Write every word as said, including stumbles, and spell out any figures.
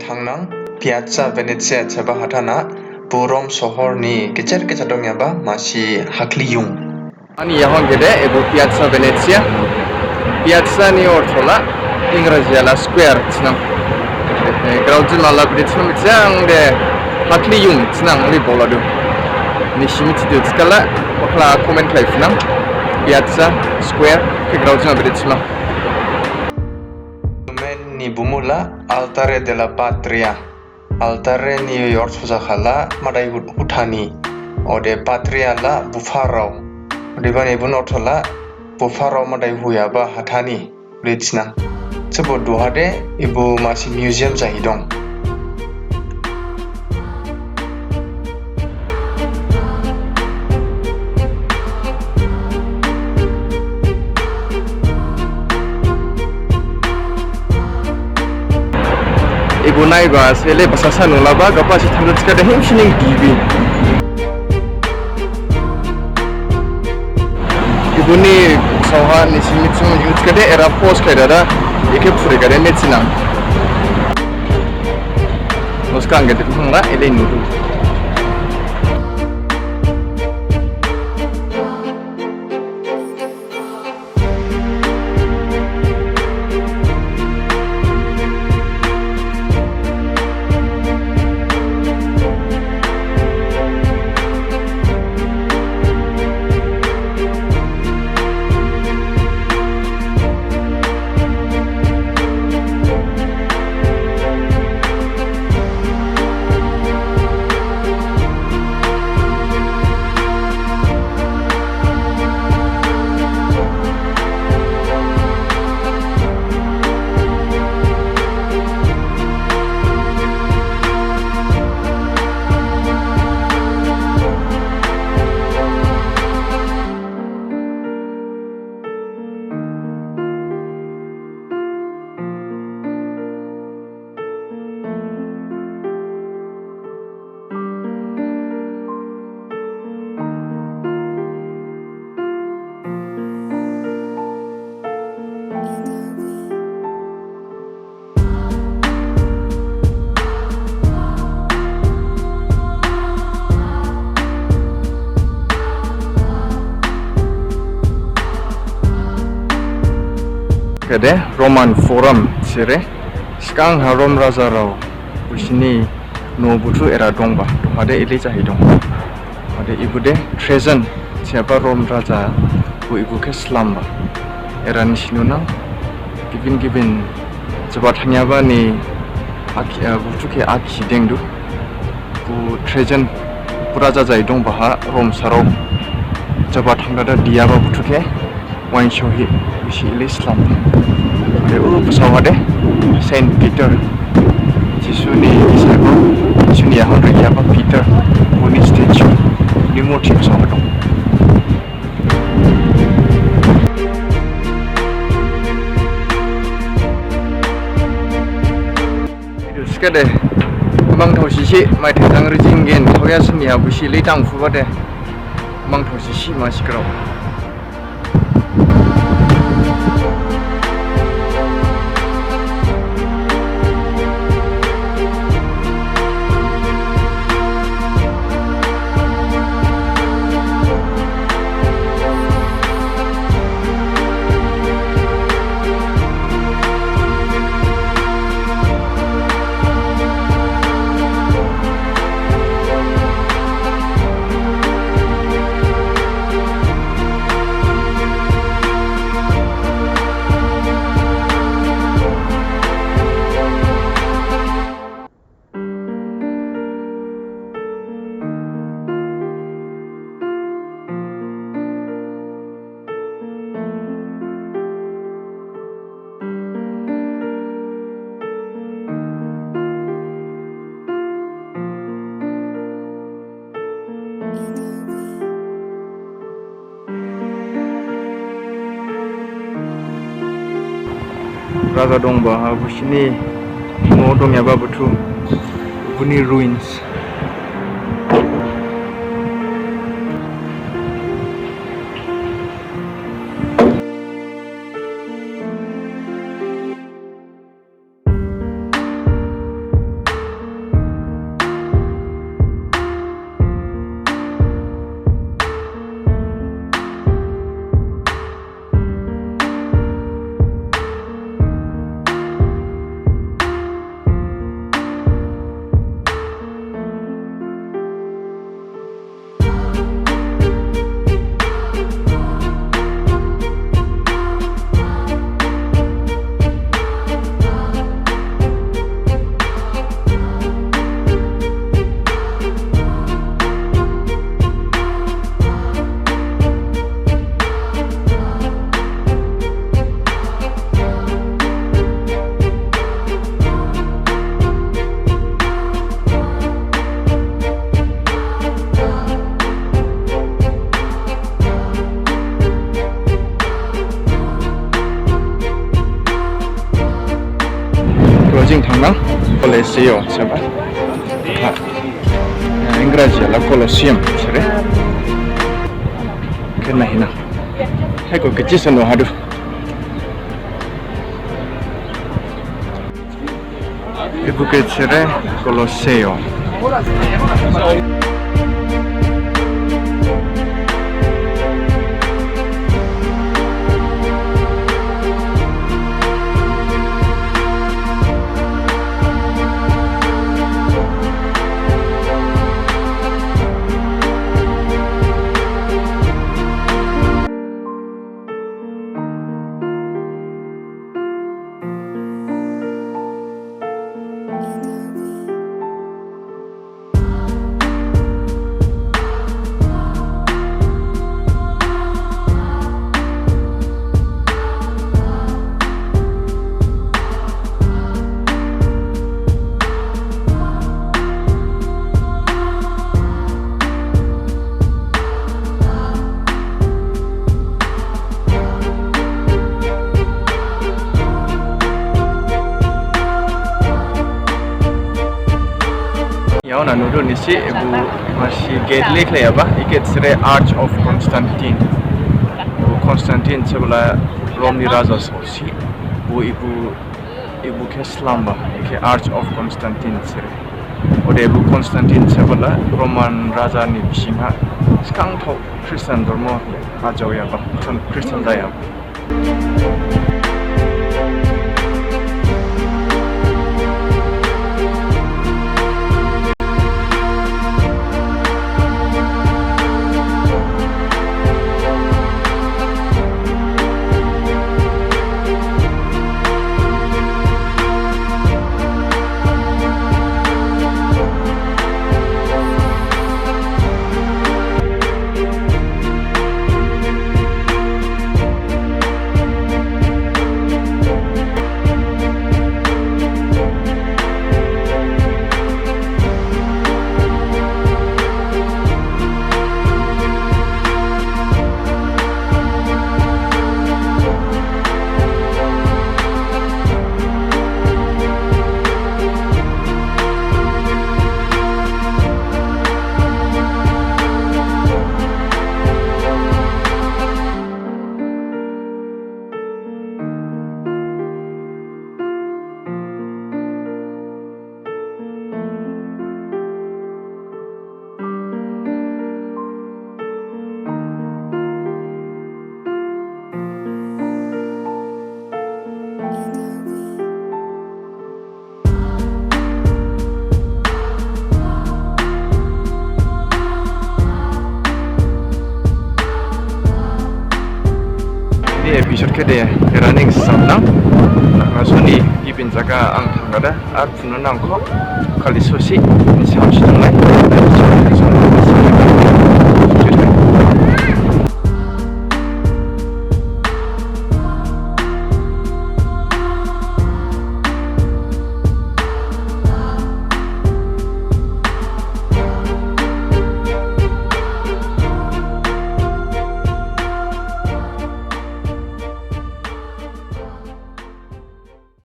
Thangnang Piazza Venezia thiba hathan ha, bo Rome sohor ni gejer gejer dongyaba masi hakhli yung. Ani yahon gede ebo Piazza Venezia. Piazza ni ortho la Ingraji ha la square thinang. Eh, Graojima la bede thinang mithiya ang de, hakhli yung thinang li boladu. Nisi mithidu thikhala bakhla comment khlai phinang. Piazza square khe Graojima bede thinang. Monument ni bumu la Altare della Patria. Altare ni ortho jakha la madai hu-, huthani. Ode patria la bupharao. Odebani boni ortho la bupharao madai huyaba hathani. Bede thinang. Thikhabo duha de ebo masi museum jahi dong. Ebo naiba sele basa sa nulaba gapha si thandu thikhade hemsining gibi. Eboni saoha nisi mitsung use khade era post khlai dada, ekhe phuri khade mithinang. Noskang gede thangla, elei nudu. Khade Roman Forum sere. Sgang ha Rome rajarao bonsini noh buthu era dongba, duha de elei jahi dong. Ode ebo de Trajan, thiba Rome raja, bo ebo khe slamba. Era nisi nunang, gibin gibin jaba thangyaba ni akhi, eh, buthu khe akhi dengdu. Bo Trajan, bo raja jahi dongba ha Rome sarao jaba thangdada diyaba buthu khe wainsohi bisi elei slam. Ode o basao ha de Saint Peter, Jisu ni disciple, Jisu ni yahon riyaba Peter, boni statue ni murti basao ha dong. Thikhade, mangthao sisi, maithai jang rijing gen, thaoya sini ha bisi elei thangphuba de, mangthao sisi masi grao. Raja dongba ha bonsini noh dongyaba buthu, boni ruins. Colosseo, saba. Ha. Ingraji la Colosseum, sere. Kena hina. Heko kecil sanu hadu. Ibu kecil sere Colosseo. Yaona nudu nisi ibu masi gate lek leyaba, i gate sere Arch of Constantine. Ibu Constantine sebala Rome ni raja sosi. Bu ibu ibu khe slamba, ikhe Arch of Constantine sere. Ode ibu Constantine sebala Roman raja ni bisingha sgang thok Christian dormo ajaoyaba, Christian, Christian jayaba. Ini episode khe de running sam nang. Nang soni gibin jaga ang thangdada, ar phunu nangkho, khali sosi, nisi hamsi thanglai,